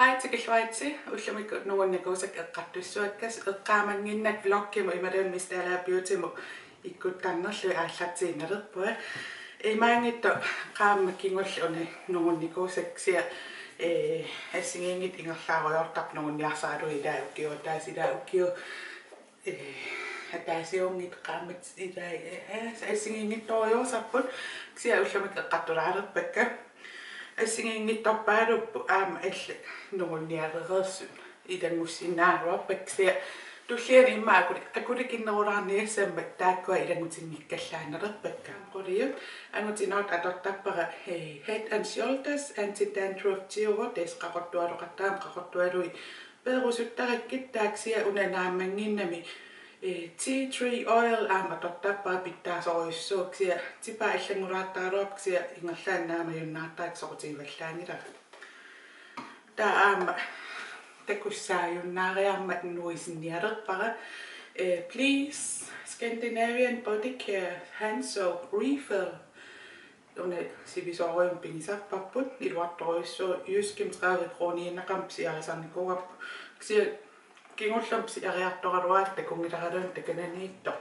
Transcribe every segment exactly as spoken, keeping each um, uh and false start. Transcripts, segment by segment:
Hej tikilluaritsi, ullumikkut nungunnikuusakka eqqartussavakka, eqqaamannginnakku vlogimut imaluunniit Miss Dalager Beautymut ikkuttarnerlugit aallartiinnarpunga. Imaanngitsoq qaammat kingulleq una nungunnikuusakka kisianni, ee, assigiinngitsut ingerlaarujoortarput nungunniarsaralugit ilaa ukioq ataaseq ilaa ukioq, ee, ataasiunngitsoq qaammat ilaa, ee, assigiinngitsorujussuusarput kisianni ullumikkut eqqartulaalerpakka. Assigiinngitsorpaaluupput aamma allat nungunnialereersut ilanngussinnaajuarpakka kisianni tulliani immaqa akuli-, akulikinnerulaarniassammat taakkua ilanngutinngikkallaannalerpakka. Quliut angutinoortut atortarpara, ee, Head and Shoulders Anti-Dandruff tiuvoq, tassa qaqortualoqartarami, qaqortualugit peerusuttarakkit, taava kisianni una naammannginnami, ee, tea tree oil aamma atortarpara, pitsaasorujussuuvoq kisianni tipaa allanngulaartaraluarpoq kisianni ingerlaannaq naamajunnaartarakkit soqutigivallaanngilara. Taava aamma takussaajunnaariarmat nuisinnialerpara, ee, Please Scandinavian Body Care Hand Soap Refill. Una sivisoorujummik pigisarparput, iluartorujussuuvoq, Jyskimi tredive koruuniinnaqaaq pisiarisarnikuuarput. Kisianni kingullermik pisiariartoraluarakkit takunngilara takananiittoq.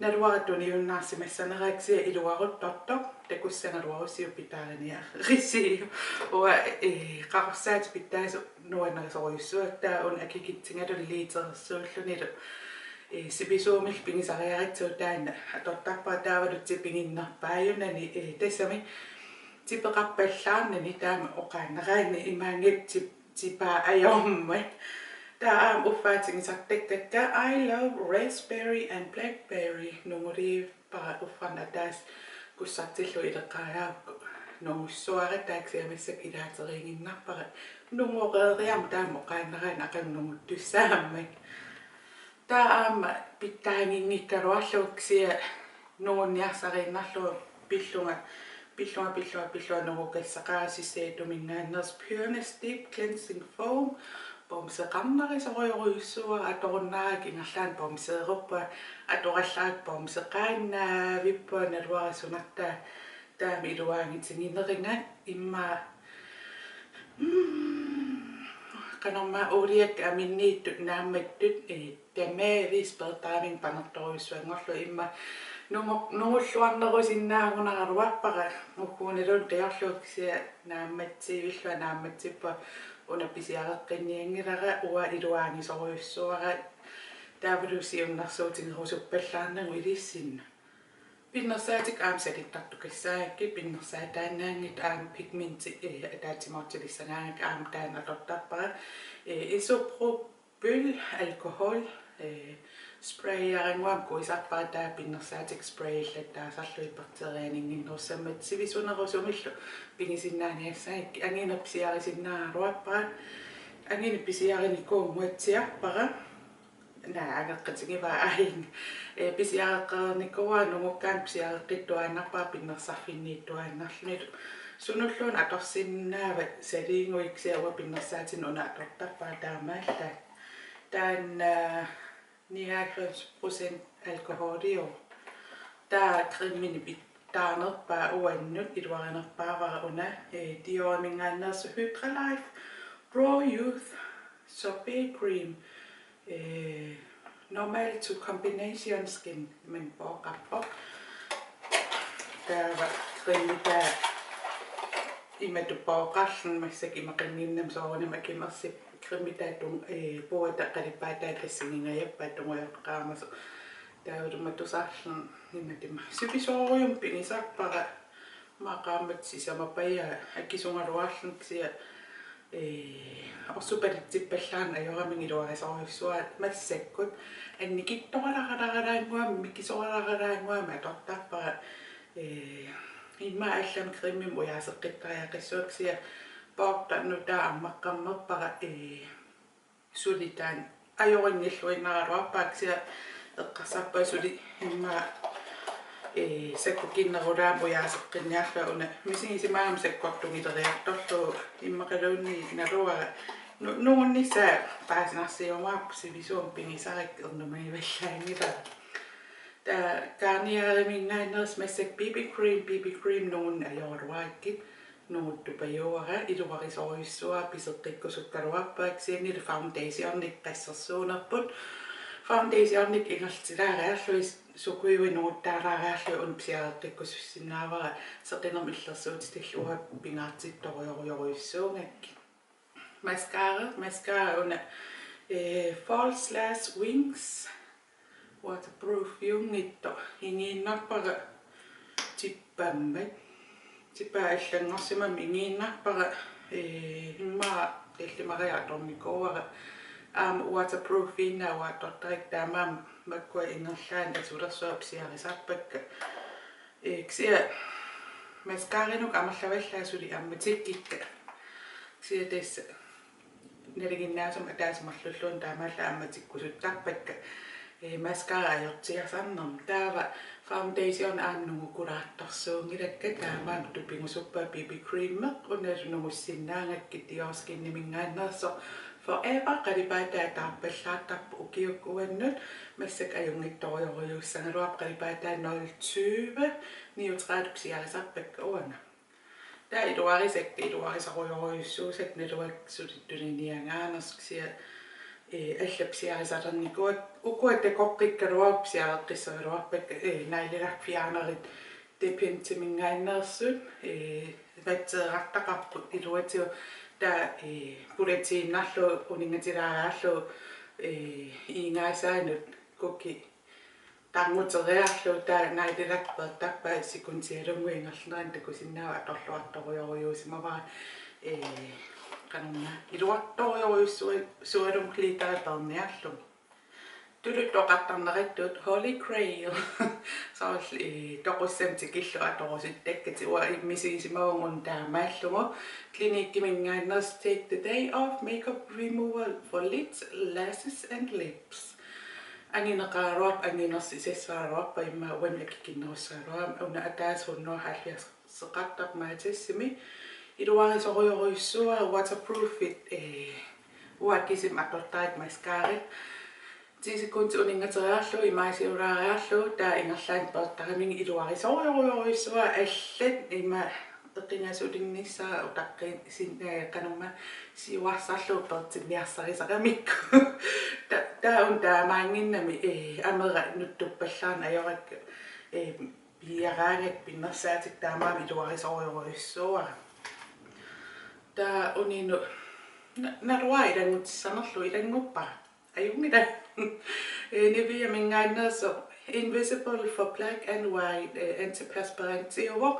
Naluara tunniunnaarsimassanera kisianni iluaruttortoq, takussagaluarussiuk pitaariniarisiuk. Uanga, ee, qaqorsaatit pitsaasut nuannarisorujussuakka, taava una akikitsigalugu liitersuullunilu, ee, sivisuumillu pigisariaratsigu taanna atortarpara, taavalu tipiginnarpaajunani, ee, tassami tipeqarpallaarnani taama oqaannaraanni imaanngitsoq tip-, tipaa ajormat. Taava aamma uffaatigisartakkakka I love raspberry and blackberry, nunguliippara uffarnaq ataaseq kussartillugu ileqqaagaakku nungussuara, taava kisianni massakkut ilaateriiginnarpara nungoreeriarmat, taama oqaannaraanni aqagu nunguttussaammat. Taava aamma pitsaaginngikkaluarlugu kisianni nungunniarsariinnarlugu pillunga, pillunga, pillunga, pillunga nungukassaqaara Shiseidominngaanneersoq Pureness Deep Cleansing Foam. Bamseqarnarisorujorujussuuara, atorunnaarakkit ingerlaannaq bamseeruppunga, atorallarakku bamseqaannaavippunga, naluara sunartaa taama iluaangitigineriga immaqa. Mm. Qanormaa uuliakka aminniittut naammattut, ee, tamaaviisa peertaraminga panertorujussuanngorlugit immaqa nungu-, nungulluarnerussinnaangunaraluarpara mugguuniluunniit ajorlugu kisianni naammatsiivillunga naammatsippunga una pisiareqqinnianngilara, uanga iluaagisorujussuuara, taavalu siunnersuutigerusuppallaarnagu ilissinnut. Pinnersaatikka aamma salittartukassaagakkit, pinnersaataannaanngitsoq aamma pigmenti, ee, ataatsimoortilissagaangakkit aamma taanna atortarpara, ee, isopropyl alkohol, ee, sprayerannguamik kuisarpara, taava pinnersaatikka sprayillattaasarlugit bakterianinnginnerussammat sivisunerusumillu pigisinnaaniassagakkit. Angineq pisiarisinnaagaluarpara, angineq pisiarinikuunnguatsiarpara. Naa, angeqqatigivaa aing. Ee, pisiareqqinikuuara, nungukkaanni pisiareqqittuaannarpara pinnersarfinniittuaannarlunilu. Sunulluunniit atorsinnaavat saliiguit kisianni uanga pinnersaatinik una atortarpara taamaallaat. Taanna nioghalvfems procent alkoholiuvoq. Taava cremeni pitsaanerpaa uannut iluarinerpaavara una, ee, Dioriminngaanneersoq Hydra Life Pro Youth Sorbet Cream, ee, normal to combination skin, imannak pooqarpoq. Taava cremitaa imatut pooqarluni, massakkut imaqannginnami soorunami akimersip cremitaa tun-, ee, puuata qalipaataata tassanngingajappaa tungujoqqaamasoq. Taavalu matusarluni imatut ima sivisoorujummik pigisarpara, immaqa qaammatit sisamapajaa akisugaluarluni kisianni, ee, orsupalitsippallaarneq ajoramigit iluarisorujussuara massakkut. Annikitsoralaaralaannguamik, mikisoralaaralaannguamik atortarpara, ee, immaqa allamik cremimik ujaaseqqittariaqassuakka kisianni poortaq nutaa ammaqqammerpara, ee, suli taanna ajorinngilluinnaraluarpara kisianni eqqarsarpunga suli immaqa, ee, sakkukinnerulaamik ujaaseqqinniarlunga una misigisimagama sakkortugileriartorlugu, immaqaluunniit naluara nu-, nungunnissaa paasinarsiumaarpoq, sivisuumik pigisarakkit ernumagivallaanngilara. Taava Garnieriminngaanneersoq massakkut B B cream, B B cream nungunneq ajoraluarakkit. Nunguttupajuara, iluarisorujussuara piseqqikkusukkaluarpara, kisiannili foundationit qassersuunerput. Foundationit ingerlatilaariarlugit sukujuit nunguttaalaariarlugit una pisiareqqikkusussinnaavara, seqinermut illersuutitillu uanga pingaartittorujorujorujussuugakkit. Mascara, mascara una, eh, False Lash Wings. Waterproofiunngitsoq, ingiinnarpara tippammat. Tipaa allanngorsimammat ingiinnarpara, ee, immaqa tallimariartornikuuara. Aamma waterproofiinnaavoq, atortarik taamaammat makkua ingerlaannaq asulersuaq pisiarisarpakka. Ee, kisianni mascaranut amerlavallaat suli ammatikkikka. Kisianni tassa nalinginnaasumik ataaseq marlulluunniit taamaallaat ammatikkusuttarpakka, ee, mascara ajortiasarnermut. Taava foundation aamma nungukulaartorsuunngilakka, taamaammat tupigusuppara B B cream, unalu nungussinnaagakkit Dior Skiniminngaanneersoq. Forever qalipaataa taarpallaartarpoq ukiukkut uannut, massakkut ajunngitsorujorujussuugaluarpoq, qalipaataa nul tyve, niogtredive pisiarisarpakka uanga. Taava iluarisakka, iluarisorujorujussuusakka naluara suli tuniniagaanersoq, kisianni, ee, allat pisiarisalernikuuakka, ukua takoqqikkaluarput pisiareqqissagaluarpakka, ee, neglelakfjernerit Dependiminngaanneersut, ee, vatseerartaqarput iluatigut, taava, ee, pulatiinnarlugu uninngatilaariarlugu, ee, iingaasaanut kuki tarnuteriarlugu, taava neglelak peertarpaa, sekundialunnguit ingerlaneranni takusinnaavat atorluartorujorujussuusimavara, ee, qanormaa, iluartorujorujussual-, sualumik glitteri peerniarlugu. Tuluttut oqartarnerattut Holy Grail. Soorlu, ee, toqussamik tikillugu atorusuttakkatit, uanga misigisimavunga una taamaallugu. Cliniqueminngaanneersoq Take the Day Off Makeup Removal for Lids, Lashes and Lips. Angineqaraluarpoq, anginersisassaraluarpoq, immaqa uannut akikinnerussagaluarama, una ataaseq hundrede halvfjerdseqartarpoq Matasimi. Iluarisorujorujussuuara, waterproofit, ee, uanga kisimik atortarakku mascarat. Ti sekundit uninngateriarlugu, imaasiulaariarlugu, taava ingerlaannaq peertaramiuk, iluarisorujorujussuuara, allat ima eqingasuninnissara utaqqi-, sin-, ee, qanormaa, siuarsarlugu peertinniarsarisaramikku. Ta-, taava una taamaannginnami, ee, amera nuttuppallaarneq ajorakku, ee, piiaraangakku pinnersaatikka, taamaammat iluarisorujorujussuuara. Taava uninut na-, naluara ilanngutissanerlugu, ilannguppara. Ajunngilaq. Ee, Niveaminngaanneersoq Invisible for Black and White, ee, antiperspirantiuvoq.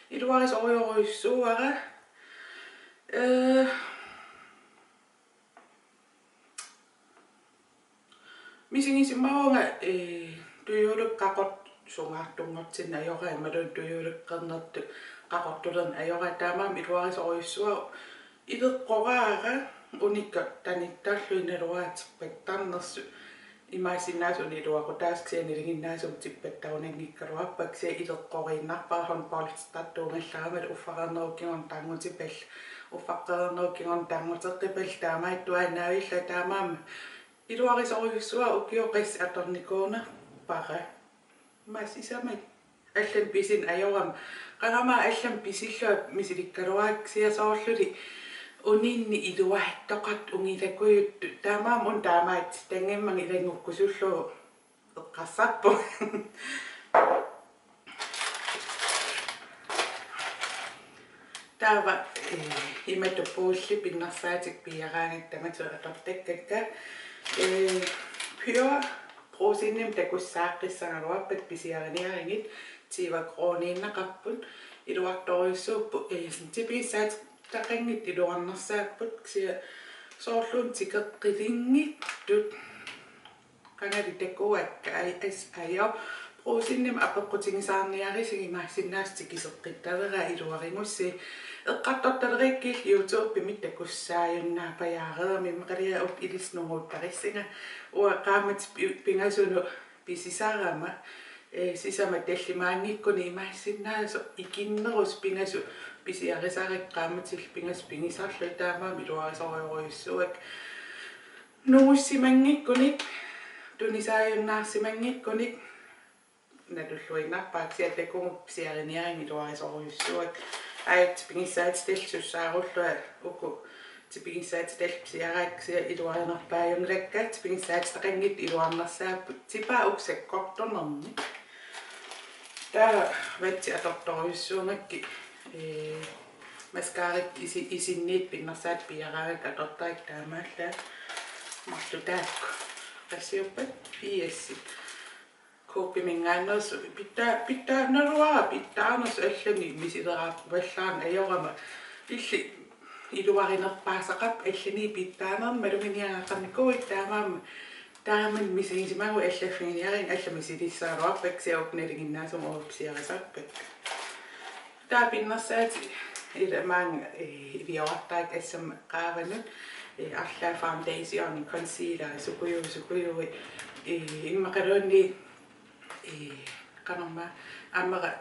Iluarisorujorujussuuara. Ee, misigisimavunga, ee, tujuuluk qaqortoq sungaartunngortinneq ajoraa, imaluunniit tujuuluk qernertoq qaqortulerneq ajoraa, taamaammat iluarisorujussuuara. Ileqqoraara unikka tanittarlugit naluara tippattarnersut. Imaassinnaavoq una iluaqutaasoq, kisianni nalinginnaasumik tippattarunanngikkaluarpara, kisianni ileqqoriinnarpara, håndboldertartuugallarama, uffareernerup kingorna tarnutipallu, uffaqqereernerup kingorna tarnuteqqipallu, taamaattuaannavillunga, taamaammat iluarisorujussuuara, ukioq qassit atornikuunerpara. Maani sisamat allamik pisineq ajorama. Qanga aamma allamik pisillunga misilikkaluarakku, kisianni soorluli uninni iluaattoqartut ungilakujuttut. Taamaammat una taamaatsitanngimmat ilanngukkusullugu eqqarsarpunga. Taava, ee, imatut puulli pinnersaatikka piiaraangakkit tamatut atortakkakka. Ee, Pure Brugsenimi takussaaqqissagaluarpakka pisiariniarigit, tyve koruuniinnaqarput, iluartorujussuupput, ee, tipigissaatitaqanngitsut iluarnersaapput, kisianni soorluuna tikeqqilinngitsut. Qangali takuakka, ai, as, ajo. Brugsenimi apeqqutigisaarniarisigit, imaassinnaavoq tikiseqqittaleraa iluarigussi. Eqqartortalerakkillu YouTubemi takussaajunnaapajaareerami, immaqaliga uku ilissi nunguuttarissinga. Uanga qaammatit pi-, pingasunut pisisarama, ee, sisamat tallimaanngikkunik, imaassinnaasoq ikinnerusut pingasut pisiarisarakku, qaammatillu pingasut pigisarlugit, taamaammat iluarisorujorujussuuakka. Nungussimanngikkunik, tunisaajunnaarsimanngikkunik, natulluinnarpara, kisianni takugu pisiariniarigit, iluarisorujussuuakka. Aat, tipigissaatitallit sussaarullugu uku tipigissaatitallit pisiaraakka, kisianni iluarinerpaajunngilaakka, tipigissaatitaqanngitsut iluarnersaapput, tipaa uku sakkortunermik. Taava vatsit atortorujussuugakkit, ee, mascarakkit isi-, isinniit pinnersaatit piaraangakkit atortarakkit taamaallaat. Marluk taakku. Qassiuppat? Firs. Coopiminngaanneersut pitsaa-, pitsaa-, naluara pitsaanersoq allanik misileraarpallaarneq ajorama. Illit iluarinerpaasaqarpat allanik pitsaanermik, maluginiagaqarnikuuit taamaammat. Taamani misigisimagukku allaffiginiarinngilaat, allat misilissagaluarpakka, kisianni uku nalinginnaasumik uagut pisiarisarpakka. Taava pinnersaatit ila maanga, ee, iliorartarakkit assammik qaavanut, ee, arlaat foundation, concealer, sukujuit, sukujuit, ee, immaqaluunniit, ee, qanormaa, ammera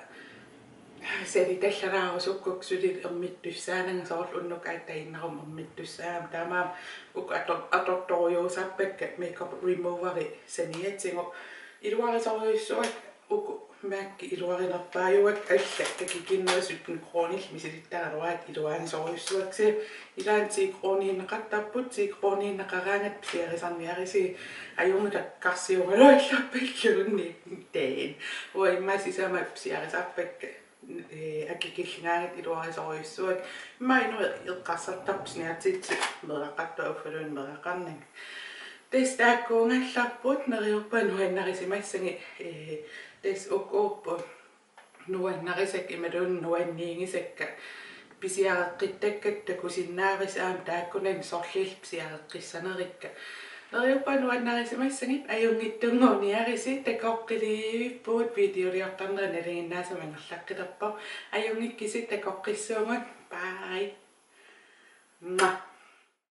salitallalaarusukkukkit suli ermittussaananga, soorlu unnuk aatsaannaruma ermittussaagama, taamaammat uku ator-, atortorujussuusarpakka makeup removeri saniatigut. Iluarisorujussuakka uku MAC-it, iluarinerpaajuakka allat, akikinnerit sytten kronillit misilittaraluarakku iluarisorujussuakka. Kisianni ilaanni ti kroniinneqartarput, ti kroniinneqaraangatta pisiarisarniarisi, ajunngilaq karsiugaluallarpalluunniit taan. Uanga immaqa sisamat pisiarisarpakka, ee, akikilligaangatta iluarisorujussuakka. Immaqa inuit eqqarsartarput saniatigut meeraqartoq, uffaluunniit meeraqarnanga. Tassa taakkuugallarput, neriuppunga nuannarisimassagit, ee, tassa uku uupput nuannarisakka imaluunniit nuanniigisakka pisiareqqittakkakka takusinnaavasi, aamma taakkunani sorliit pisiareqqissanerikka. Neriuppunga nuannarisimassagit, ajunngitsunnguuniarisi, takoqqilivippugut, videoliortarnera nalinginnaasumik ingerlaqqilerpoq, ajunngikkisi, takoqqissuugut, bye. Mwah.